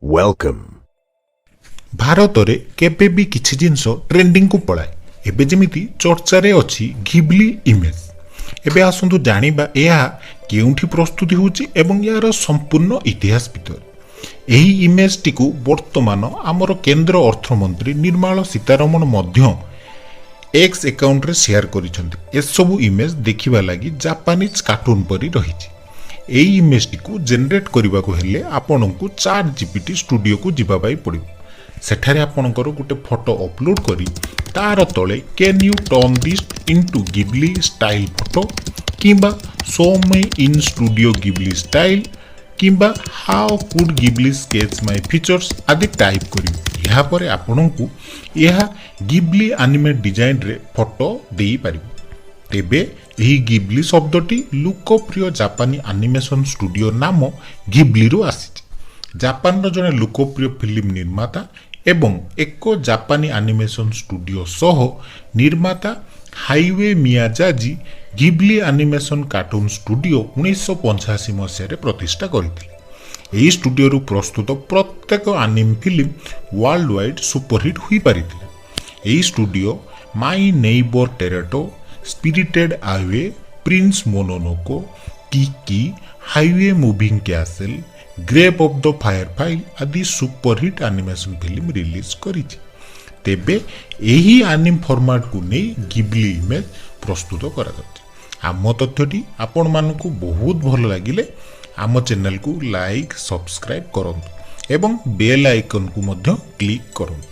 Welcome. ଭାରତରେ କେବେ ବି କିଛି ଜିନିଷ ଟ୍ରେଣ୍ଡିଂକୁ ପଳାଏ। ଏବେ ଯେମିତି ଚର୍ଚ୍ଚାରେ ଅଛି ଘିବ୍ଲି ଇମେଜ୍। ଏବେ ଆସନ୍ତୁ ଜାଣିବା ଏହା କେଉଁଠି ପ୍ରସ୍ତୁତି ହେଉଛି ଏବଂ ଏହାର ସମ୍ପୂର୍ଣ୍ଣ ଇତିହାସ ଭିତରେ। ଏହି ଇମେଜଟିକୁ ବର୍ତ୍ତମାନ ଆମର କେନ୍ଦ୍ର ଅର୍ଥମନ୍ତ୍ରୀ ନିର୍ମଳା ସୀତାରମଣ ମଧ୍ୟ ଏକ୍ସ ଆକାଉଣ୍ଟରେ ସେୟାର କରିଛନ୍ତି। ଏସବୁ ଇମେଜ୍ ଦେଖିବା ଲାଗି ଜାପାନିଜ୍ କାର୍ଟୁନ ପରି ରହିଛି। ଏହି ଇମେଜଟିକୁ ଜେନେରେଟ୍ କରିବାକୁ ହେଲେ ଆପଣଙ୍କୁ ଚାଟ୍ ଜିପିଟି ଷ୍ଟୁଡ଼ିଓକୁ ଯିବା ପାଇଁ ପଡ଼ିବ। ସେଠାରେ ଆପଣଙ୍କର ଗୋଟେ ଫଟୋ ଅପଲୋଡ଼ କରି ତାର ତଳେ "Can you turn this into Ghibli style photo" କିମ୍ବା "Show me in Studio Ghibli style" କିମ୍ବା "How could Ghibli sketch my features" ଆଦି ଟାଇପ୍ କରିବେ। ଏହାପରେ ଆପଣଙ୍କୁ ଏହା ଗିବ୍ଲି ଆନିମେ ଡିଜାଇନରେ ଫଟୋ ଦେଇପାରିବ। ତେବେ ଏହି ଗିବ୍ଲି ଶବ୍ଦଟି ଲୋକପ୍ରିୟ ଜାପାନୀ ଆନିମେସନ୍ ଷ୍ଟୁଡ଼ିଓ ନାମ ଘିବ୍ଲିରୁ ଆସିଛି। ଜାପାନର ଜଣେ ଲୋକପ୍ରିୟ ଫିଲ୍ମ ନିର୍ମାତା ଏବଂ ଏକ ଜାପାନୀ ଆନିମେସନ୍ ଷ୍ଟୁଡ଼ିଓ ସହ ନିର୍ମାତା Hayao Miyazaki Ghibli animation cartoon studio 1985 ମସିହାରେ ପ୍ରତିଷ୍ଠା କରିଥିଲେ। ଏହି ଷ୍ଟୁଡ଼ିଓରୁ ପ୍ରସ୍ତୁତ ପ୍ରତ୍ୟେକ anime film world wide superhit ହୋଇପାରିଥିଲା। ଏହି studio my neighbour Totoro, spirited away, prince Mononoke, Kiki, Howl moving castle, grave of the firefly ଆଦି ସୁପରହିଟ୍ ଆନିମେସନ୍ ଫିଲ୍ମ ରିଲିଜ୍ କରିଛି। ତେବେ ଏହି ଆନିମ୍ ଫର୍ମାଟକୁ ନେଇ ଗିବ୍ଲି ଇମେଜ୍ ପ୍ରସ୍ତୁତ କରାଯାଉଛି। ଆମ ତଥ୍ୟଟି ଆପଣମାନଙ୍କୁ ବହୁତ ଭଲ ଲାଗିଲେ ଆମ ଚ୍ୟାନେଲକୁ ଲାଇକ୍, ସବସ୍କ୍ରାଇବ୍ କରନ୍ତୁ ଏବଂ ବେଲ୍ ଆଇକନ୍କୁ ମଧ୍ୟ କ୍ଲିକ୍ କରନ୍ତୁ।